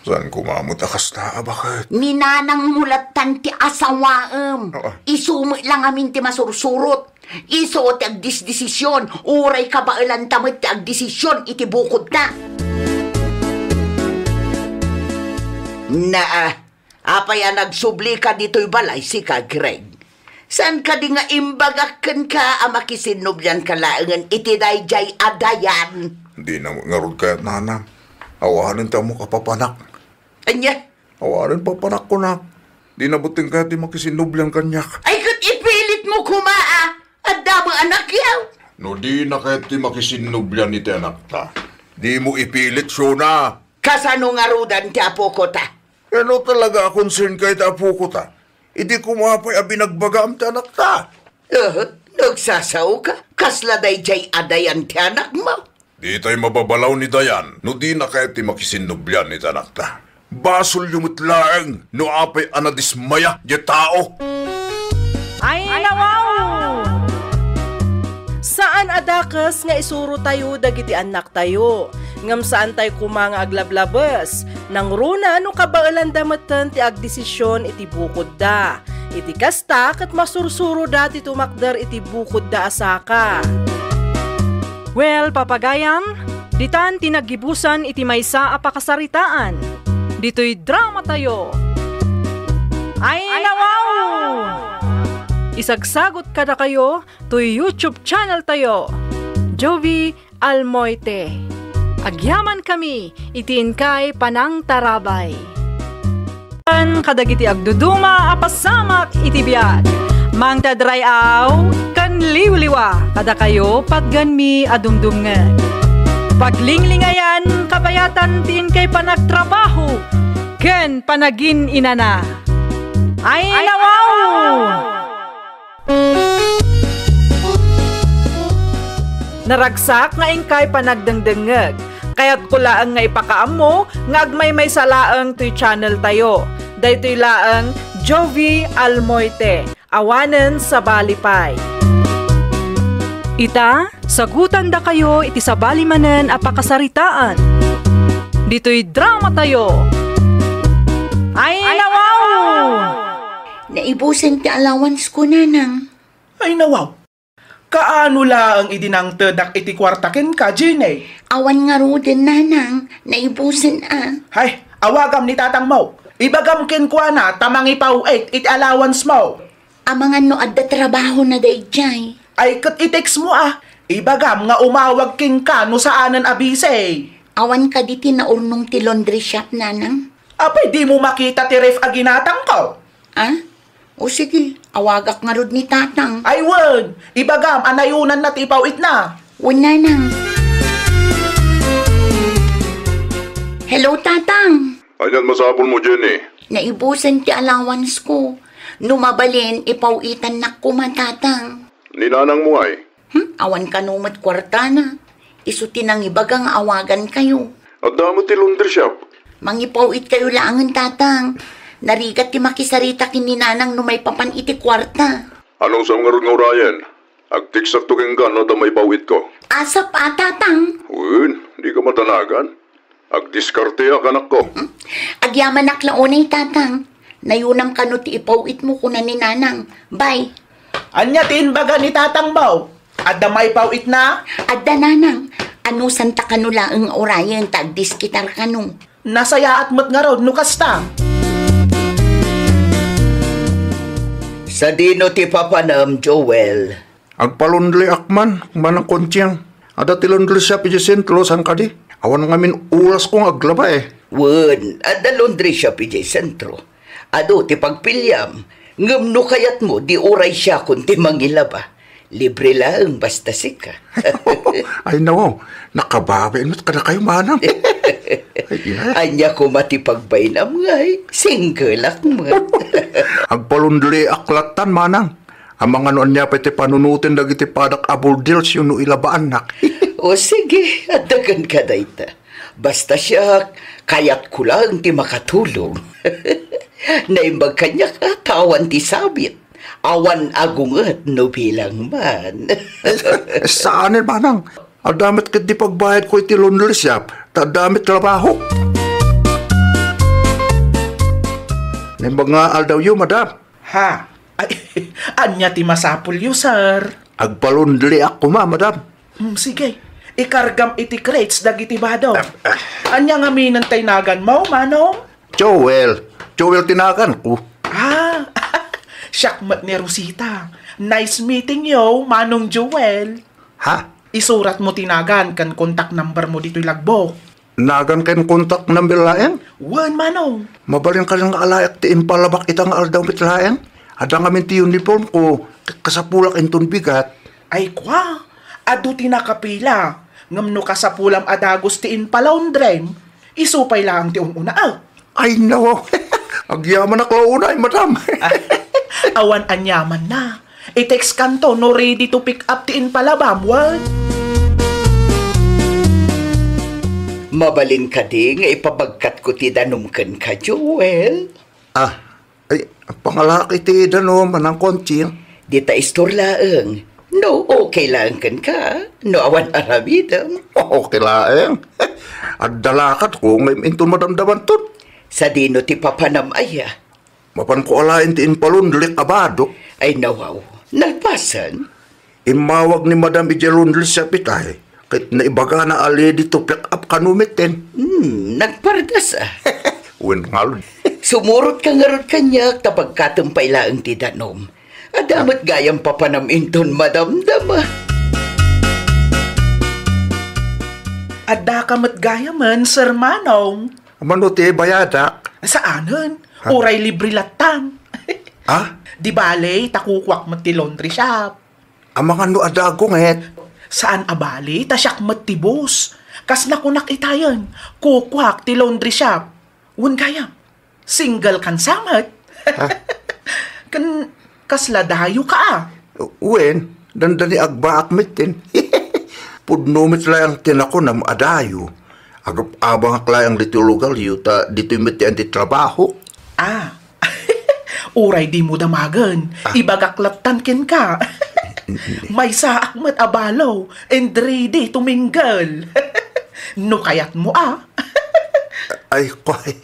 Saan koma met a kasta a baket? Ni nanangmo lattan ti asawaem. Oo. Isu met la ngamin ti masursurot. Isu ti agdisdesision, uray kabaelanta met ti agdesision iti bukodta. Naa, apay a nagsublika ditoy balay, sika, Greg? Saan kadi nga imbagak kenka a makisinnublianka laengen iti daydiay a Dayan? Dina met ngarud kayat, nanang. Awanen ti ammok a papanak. Ania? Awanen papanak, kunak. Dina met kayat ti makisinnublian kaniak. Ay, ket ipilitmo koma a. Adda met anakyaw. No dina kayat ti makisinnublian iti anakta, dimo ipilit, Shona. Kasano ngaruden ti apokota? Ano talaga a concern ka iti apokota? Idi koma pay a binagbagam ti anakta. Eh, nagsasaoka? Kasla daydiay a Dayan ti anakmo? Ditay mababalaw ni Dayan no dina kayat ti makisinnublian iti anakta. Basolyo met laeng no apay a nadismaya diay tao. Ay, nawaw! Saan a dakes nga isurotayo dagiti annaktayo, ngem saantay koma nga aglablabes. Nangruna no kabaelanda metten ti agdesision iti bukodda. Iti kasta, ket masursuroda ti tumakder iti bukodda a saka. Well, papagayam, ditan ti naggibusan iti maysa a pakasaritaan. Ditoy dramatayo. Ay, nawaw! Isagsagot kadakayo toy YouTube channeltayo, Jovie Almoite. Agyamankami iti inkay panangtarabay. Kadagiti agduduma a pasamak iti biag. Mangted ray-aw ken liwliwa kadakayo patgenmi a dumdumngeg. Paglinglingayan kabayatan ti inkay panagtrabaho ken panagin-inana. Ay, nawaw! Naragsak nga inkay panagdengdengngeg. Kayatko laeng nga ipakaammo nga agmaymaysa laeng toy channeltayo. Daytoy laeng Jovie Almoite, awanen sabali pay. Ita, sagutandakayo iti sabali manen a pakasaritaan. Ditoy dramatayo. Ay, nawaw! Naibusen ti allowance ko, nanang. Ay, nawaw. Kaano laeng idi nangtedak iti kuarta kenka, Jenny? Awan ngaruden, nanang. Naibusen a. Hay, awagam ni tatangmo. Ibagam kenkuana ta mangipaw-it iti allowance mo. Amangan no adda trabahona daydiay. Ay, ket i-text mo a. Ibagam nga umawag kenka no saanen a busy. Awan kadi ti naurnong ti laundry shop, nanang? Apay, dimo makita ti ref a ginatangko? Ah? O sige, awagak ngarud ni tatang. Ay, wen! Ibagam a nayunanna ti ipaw-itna. Wen, nanang. Hello, tatang. Anian masapulmo, Jenny? Naibusen ti allowance ko. No mabalin, ipaw-itannak koma, tatang. Ni nanangmo ay? Hmm, awan kano met kuartana. Isu ti nangibaga nga awagankayo. Adda met ti laundry shop. Mangipaw-itkayo laengen, tatang. Narigat ti makisarita ken ni nanang no maipapan iti kuarta. Anusam ngarud nga urayen? Agteksakto kenka no adda maipaw-itko. Asap a, tatang. Wen, dika madanagan. Agdiskarteak, anakko. Hmm? Agyamanak la unay, tatang. Nayunam kano ti ipaw-itmo, kuna ni nanang. Bye. Ania ti imbaga ni tatangmo? Adda maipaw-itna? Adda, nanang. Anusanta kano laeng urayen ta agdiskitar kano. Nasayaat met ngarud no kasta. Sadino ti papanam, Joel? Agpalaundriak man, Manang Conching. Adda ti laundry shop idiay sentro, saan kadi? Awan ngamin orasko nga aglaba, eh. Wen, adda laundry shop idiay sentro. Adu ti pagpiliam, ngem no kayatmo, di uray siakon ti mangilaba. Libre laeng basta sika. Ay, nawaw, nakababain met kadakayo, manang. Ay, ina. Ania koma ti pagbainam ngay, singleak met. Agpalaundriak lattan, manang. Amangan no ania pay ti panunoten dagiti padak a border wenno ilabaannak. O sige, adda kenka dayta. Basta siak, kayatko laeng ti makatulong. Naimbag kaniak a ta awan ti sabit. Awan agunget no bilang man. Saanen, manang. Adda met ketdi pagbayadko iti laundry shop, ta adda met trabahok. Naimbag nga aldawyo, madam. Ha? Ay, ania ti masapulyo, sir? Agpalaundriak koma, madam. Hmm, sige. Ikargam iti crates dagiti bado. Ah, ah. Ania ngamin ti naganmo, manong? Joel. Joel ti naganko. Ah, siak met ni Rosita. Nice meeting you, Manong Joel. Ha? Isuratmo ti nagan ken contact numbermo ditoy logbook. Nagan ken contact number laeng? Wen, manong. Mabalin kadi nga alaek ti impalabak ita nga aldaw met laeng? Adda ngamin ti uniformko, k-, kasapulak inton bigat. Ay kua, adu ti nakapila, ngem no kasapulam a dagus ti impalaundrem, isu pay laeng ti un-unaek. Ay, nawaw. Agyamanak la unay, madam. Awan aniamanna. I-text kanto no ready to pick up ti impalabam, wen? Mabalin kadi nga ipabagkatko ti danom kenka, Joel? Ah, ay, pangalaak iti danom, Manang Conching. Dita istor laeng. No, okay laeng kenka. No, awan aramidem. Okay laeng. Adda lakadko, ngem inton madamdamanton. Sadino ti papanam aya? Mapanko alaen ti impalaundrik a badok. Ay, nawaw, nalpasen. Immawag ni Madam idiay laundry shop itay, ket naibagana a ready to pick up kano metten. Hmm, nagpardas a. Wen ngarud. Sumurot ka ngarud kaniak, ta pagkatem pay laeng ti danom. Adda met gayam papanam inton madamdam a. Adda ka met gayamen, Sir Manong. Mano ti bayadak? Saanen. Ha? Uray libre lattan. Ha? Di bale, ta kukuak met ti laundry shop. Amangan no adda agunget. Saan a bale, ta siak met ti boss. Kas nakunak itayen, kukuak ti laundry shop. Wen gayam, single kan sa met. Ha? Ken kasla dayo ka a. Wen, dandani agbaak metten. Pudno met laeng ti nakunam a dayo. Agab-abangak laeng ditoy lugaryo, ta ditoy met ti andi trabahok. Ah. Uray dimo damagen, ah, ibagak lattan kenka. Maysaak met a balo and ready to mingle. No kayatmo a. Ay, kuay.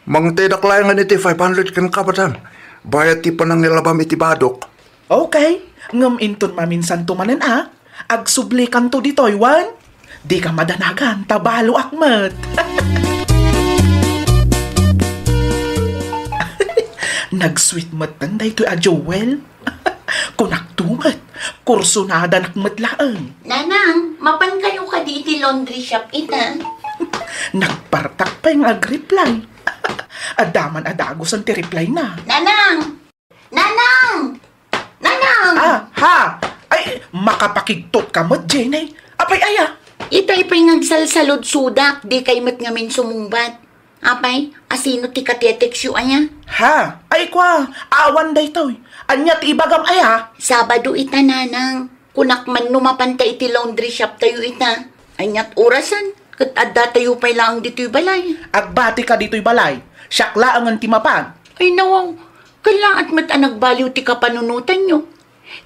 Mangtedak laengen iti five hundred kenka, madam. Bayad ti panangilabam iti badok. Okay. Ngem inton maminsanto manen a, agsublikanto ditoy, wen? Dika madanagan, ta baloak met. Nag-sweet metten daytoy a Joel. Kunakto met, kursunadanak met laeng. Nanang, mapan kayo kadi iti laundry shop ita? Nagpartak pay nga agreply. Adda man a dagusen ti reply na. Nanang! Nanang! Nanang! Ah, ha? Ay, makapakigtot ka met, Jenny. Apay aya? Itay pay nga agsalsaludsodak, dikay met ngamin sumungbat. Apay, asino ti kateteksyo aya? Ha? Ay, kwa, awan daytoy. Ania ti ibagam aya? Sabado ita, Nanang. Kunak man no mapanta iti laundry shop tayo ita. Aniat orasen? Ket adda tayo pay laeng ditoy balay. Agbati ka ditoy balay. Siak laengen ti mapan. Ay, nawaw. Kallaat met a nagbaliw ti kapanunotanyo.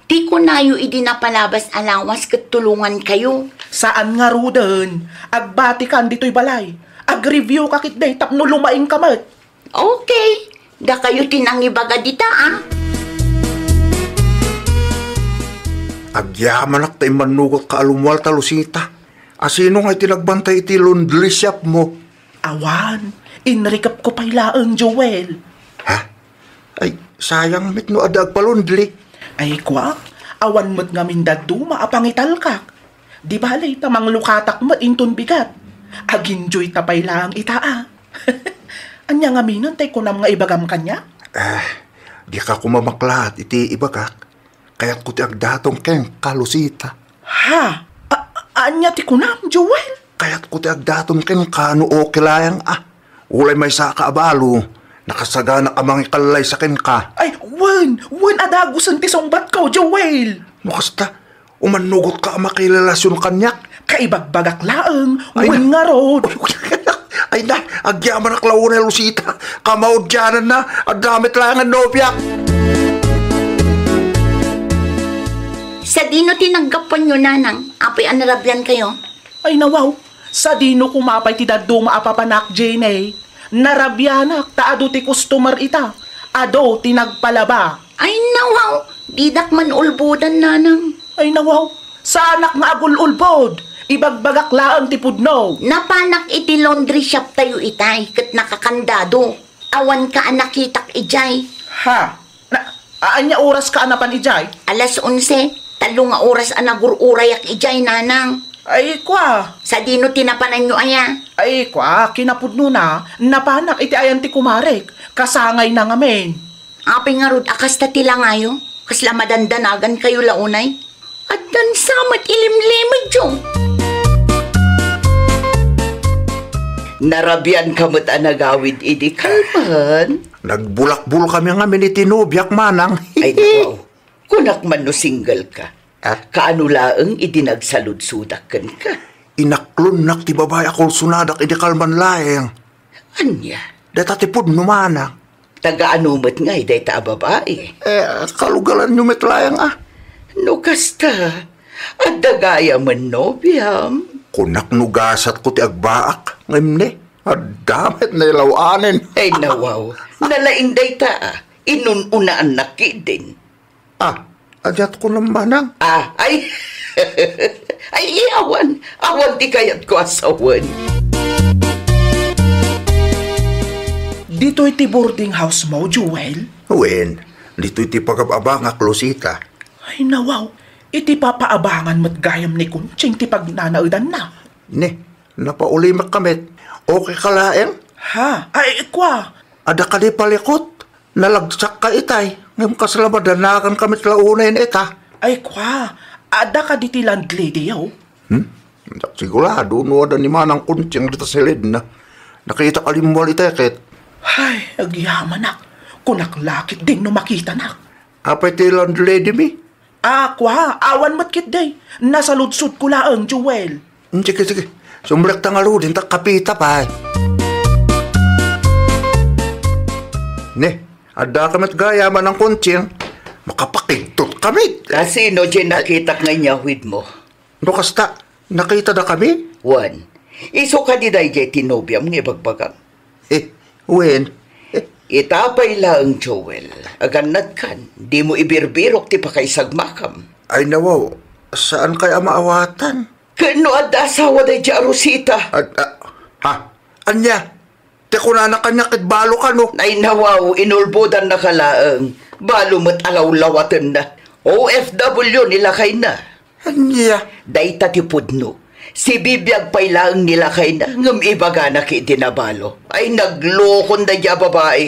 Ti kunayo idi napalabas a lawas ket tulongan kayo. Saan ngaruden. Agbati kan ditoy balay. Agreview ka ketdi tapno lumaing ka met. Okay. Dakayo ti nangibaga dita, a. Agyamanak ta immannugotka a lumualta, Lucita. Asino nga iti nagbantay iti laundry shop mo? Awan, inrikepko pay laeng, Joel. Ha? Ay, sayang met no adda agpalaundry. Ay, kua, awan met ngamin dadduma a pangitalkak. Di bale, ta manglukatak met inton bigat. Aginjoyta pay laeng ita a. Ania ngaminen tay kunam nga ibagam kaniak? Ah, dika koma maklaat iti ibagak. Kayatko ti agdaton kenka, Lucita. Ha? A-, a-, ania ti kunam, Joel? Kayatko ti agdaton kenka no okay laeng a. Ulay maysaka a balo, nakasaganak a mangikallaysaka kenka. Ay, wen, wen a dagusen ti sungbatko, Joel. No kasta, umannugotka a makirelasion kaniak. Kaibagbagak laeng, ay, wen na- ngarud. Ay na, agyamanak la unay, Lucita. Kamaudiananna, adda met laeng a nobiak. Sadino ti naggapuanyo, Nanang? Apay a narabiankayo? Ay, nawaw, sadino koma pay ti dadduma a papanak, Jenny? Narabianak ta adu ti customer ita. Adu ti nagpalaba. Ay, nawaw, didak man ulbodan, Nanang. Ay, nawaw, saanak nga agul-ulbod. Ibagbagak laeng ti pudno. Napanak iti laundry shop tayo itay, ket nakakandado. Awanka a nakitak idiay. Ha? Na, a-, ania oraska a napan idiay? Alas onse, tallo nga oras a nagur-urayak idiay, Nanang. Ay, kua. Sadino ti napananyo aya? Ay, kua, kinapudnona, napanak iti ayan ti kumarek. Kasangayna ngamin. Apay ngarud a kasta ti langayo? Kasla madandanagankayo la unay? Addan sa met ilimlimedyo. Narabianka met a nagawid idi kalman. Nagbulakbol kami ngamin iti nobiak, Manang. Ay, naku. Kunak man no single ka. Ah? Kaano laeng idi nagsaludsodak kenka? Inaklonnak ti babai a kulsonadak idi kalman laeng. Ania? Dayta ti pudno, Manang. Taga ano met ngay dayta a babai? Eh, kalugalanyo met laeng a. No kasta, adda gayamen nobiam? Kunak no gasatko ti agbaak, ngem ne, adda met nailaw-anen. Ay, nawaw. Nalaing dayta a. Inun-unaannak ketdin. Ah, aniat kunam, Manang? Ah, ay. Ay, awan. Awan ti kayatko a sawen. Ditoy ti boarding house mo, Joel? Wen, ditoy ti pagab-abangak, Lucita. Ay, nawaw. Iti papaabangan met gayam ni Conching ti pagnanaedanna. Ne, napaulimek ka met. Okay ka laeng? Ha? Ay, kua. Adda kadi palikot? Nalagsakka itay, ngem kasla madanagan ka met la unay ita. Ay, kua, adda kadi ti landlady, oh? Hmm? Diak sigurado no adda ni Manang Conching dita siledna. Nakitak a limmual itay ket. Ay, agyamanak. Kunak la ketdin no makitanak. Apay ti landlady mi? Ah, kua, awan met ketdi. Nasaludsodko laeng, Joel. Hmm, sige, sige. Sumrekta ngaruden ta kapita pay. Ne, adda ka met gayam, Manang Conching. Makapakigtot ka met. Kasino ti nakitak nga inyawidmo? No kasta, nakitada kami? Wen, isu kadi daydiay ti nobiam nga ibagbagam? Eh, wen. Eh. Ita pay laeng, Joel, agannadkan, dimo ibirbirok ti pakaisagmakam. Ay, nawaw, saan kay a maawatan? Ken no adda asawa daydiay a Rosita? Ad-, a-, ha? Ania? Ti kunana kaniak ket balo kano? Ay, nawaw, inulbodannaka laeng. Balo met a lawlawatenna. O F W ni lakayna. Ania? Dayta ti pudno. Sibibiag pay laeng ni lakayna, ngem ibagana ketdi a balo. Ay, naglokon daydiay a babai.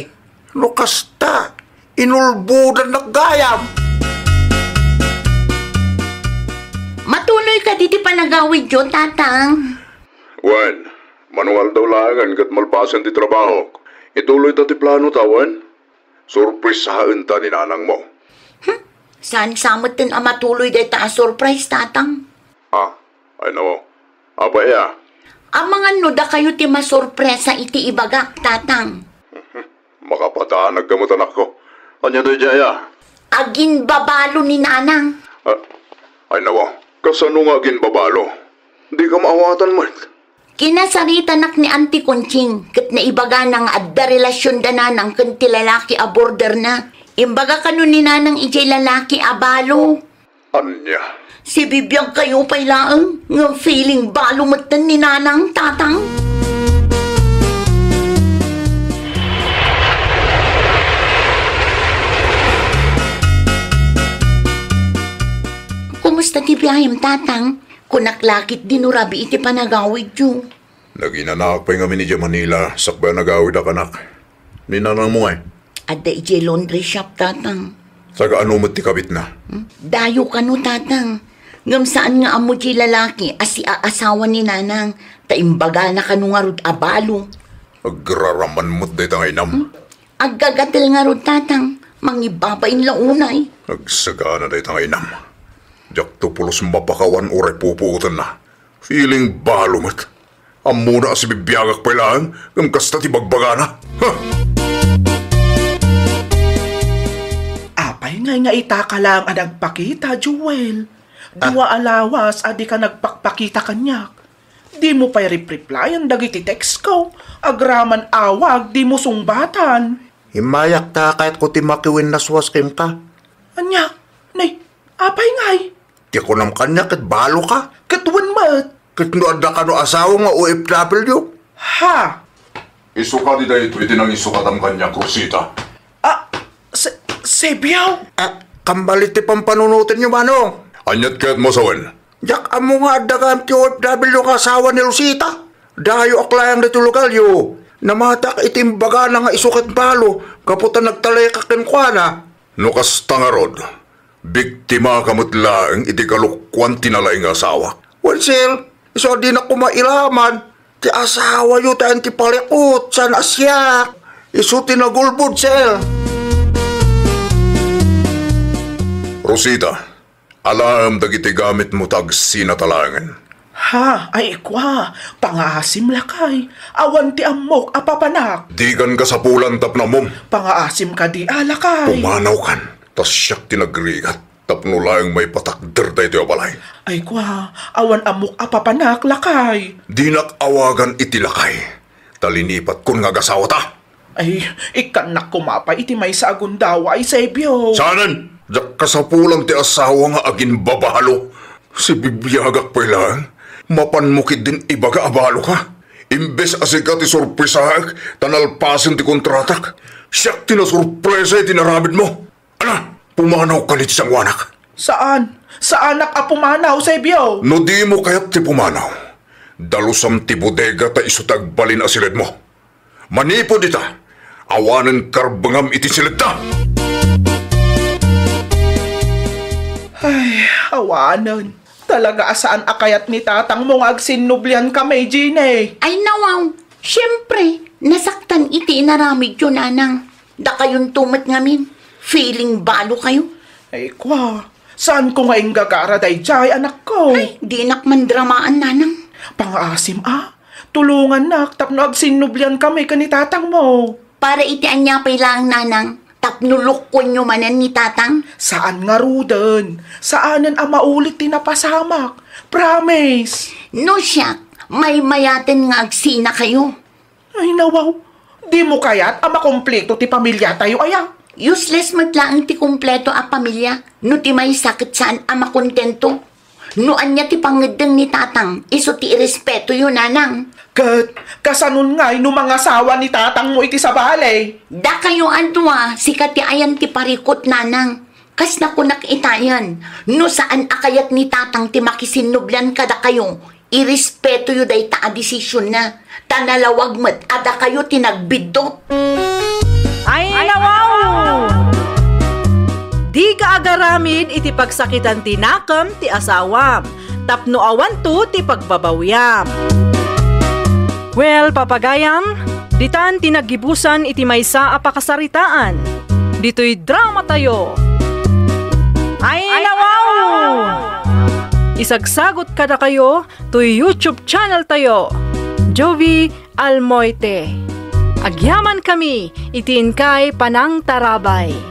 No kasta, inulbodannak gayam. Matuloy kadi ti panagawidyo, Tatang? Wen, mano nga aldaw laengen ket malpasen ti trabahok. Ituloyta ti planota, wen? Sorpresaenta ni nanangmo. Hmm? Saan sa metten a matuloy dayta a surprise, Tatang? Ah, ay, nawaw. Apay a? Amangan no dakayo ti masurpresa iti ibagak, Tatang. Makapatanag ka met, anakko. Ania daydiay a? Aginbabalo ni Nanang. Ah, ay, nawaw. Kasano nga aginbabalo? Dika maawatan met. Kinasaritanak ni Auntie Conching, ket naibagana nga adda relasionda Nanang ken ti lalaki a boarderna. Imbaga kano ni Nanang idiay lalaki a balo. Ania? Sibibiag kayo pay laeng, ngem feeling balo metten ni Nanang, Tatang. Kumusta ti biahem, Tatang? Kunak la ket di no rabii ti panagawidyo. Naginanaak pay ngamin idiay Manila, sakbay a nagawid a kanak. Ni nanangmo ngay? Adda idiay laundry shop, Tatang. Taga ano met ti kabitna? Hmm? Dayo kano, Tatang. Ngem saan nga ammo ti lalaki a siaasawa ni Nanang, ta imbagana kano ngarud a balo. Agraraman met dayta nga inam. Hmm? Aggagatel ngarud, Tatang. Mangibabain la unay. Agsagana dayta nga inam. Diakto pulos mapakawan uray pupuotenna. Feeling balo met. Ammona a sibibiagak pay laeng, ngem kasta ti bagbagana. Ha! Apay ngay nga itaka laeng a nagpakita, Joel? Ah. Dua a lawas a dika nagpakpakita kaniak. Dimo pay rip-replyan dagiti text ko. Agraman awag, dimo sungbatan. Immayak ta kayatko ti makiwennaswas kenka. Ania? Nay, apay ngay? Ti kunam kaniak ket balo ka. Ket wen met. Ket no adda kano asawa nga O F W? Ha? Isu kadi daytoy ti nangisukatam kaniak, Rosita? Ah, se-, Sebio? Ah, kambal iti pampanunotenyo, Manong. Aniat kayatmo a sawen? Diak ammo nga adda gayam ti O F W nga asawa ni Rosita. Dayoak laeng ditoy lugaryo. Namatak iti imbagana nga isu ket balo gapu ta nagtalekak kenkuana. No kasta ngarud, biktimaka met laeng iti kalokuan ti nalaing nga asawak. Wen, sir, isu a dinak koma iraman, ti asawayo ti ayan ti palikut, saan a siak. Isu ti nagulbod, sir. Rosita, alaem dagiti gamitmo ta agsinata laengen. Ha, ay kua, pangaasim lakay. Awan ti ammok a papanak. Dikan kasapulan tapno ammom. Pangaasim kadi a lakay. Pumanawkan, ta siak ti nagrigat tapno laeng maipatakder daytoy a balay. Ay kua, awan ammok a papanak lakay. Dinak awagan iti lakay, ta linipatkon nga agasawata. Ay, ikkannak koma pay iti maysa a gundaway, Sebio. Saanen? Diak kasapulan ti asawa nga agimbabalo. Sibibiagak pay laeng. Mapanmo ketdin ibaga a balo ka. Imbes a sika ti sorpresaek ta nalpasen ti kontratak, siak ti nasorpresa iti inaramidmo. Ala, pumanawkan iti sangoanak. Saan? Saanak a pumanaw, Sebio? No dimo kayat ti pumanaw, dalusam ti bodega ta isu ti agbalin a siledmo. Manipud ita, awanen karbengam iti siledta. Ay, awanen. Talaga a saan a kayat ni tatangmo nga agsinnublian kami, Jeannie. Ay, nawaw. Siyempre, nasaktan iti inaramidyo, Nanang. Dakayonto met ngamin, feeling balo kayo. Ay, kua, saanko nga inggagara daydiay, anakko? Ay, dinak mandramaan, Nanang. Pangaasim a, tulongannak tapno agsinnublian kami ken ni tatangmo. Para iti ania pay laeng, Nanang? Tapno lukkonyo manen ni tatang? Saan ngaruden. Saanen a maulit ti napasamak. Promise. No siak, maymayaten nga agsina kayo. Ay, nawaw. Dimo kayat a makumpleto ti pamiliatayo aya? Useless met laeng ti kumpleto a pamilia no ti maysa ket saan a makontento. No ania ti pangngeddeng ni tatang, isu ti irespetoyo, Nanang. Ket kasanon ngay no mangasawa ni tatangmo iti sabali? Dakayo a dua, sika ti ayan ti parikut, Nanang. Kas nakunak itayen, no saan a kayat ni tatang ti makisinnublian kadakayo, irespetoyo dayta a desisionna, ta nalawag met a dakayo ti nagbiddut. Ay, nawaw! Dika agaramid iti pagsakitan ti nakem ti asawam, tapno awanto ti pagbabawiam. Well, papagayam, ditan ti naggibusan iti maysa a pakasaritaan. Ditoy dramatayo. Ay, nawaw! Isagsagot kadakayo toy YouTube channel tayo, Jovi Almoite. Agyamankami iti inkay panangtarabay.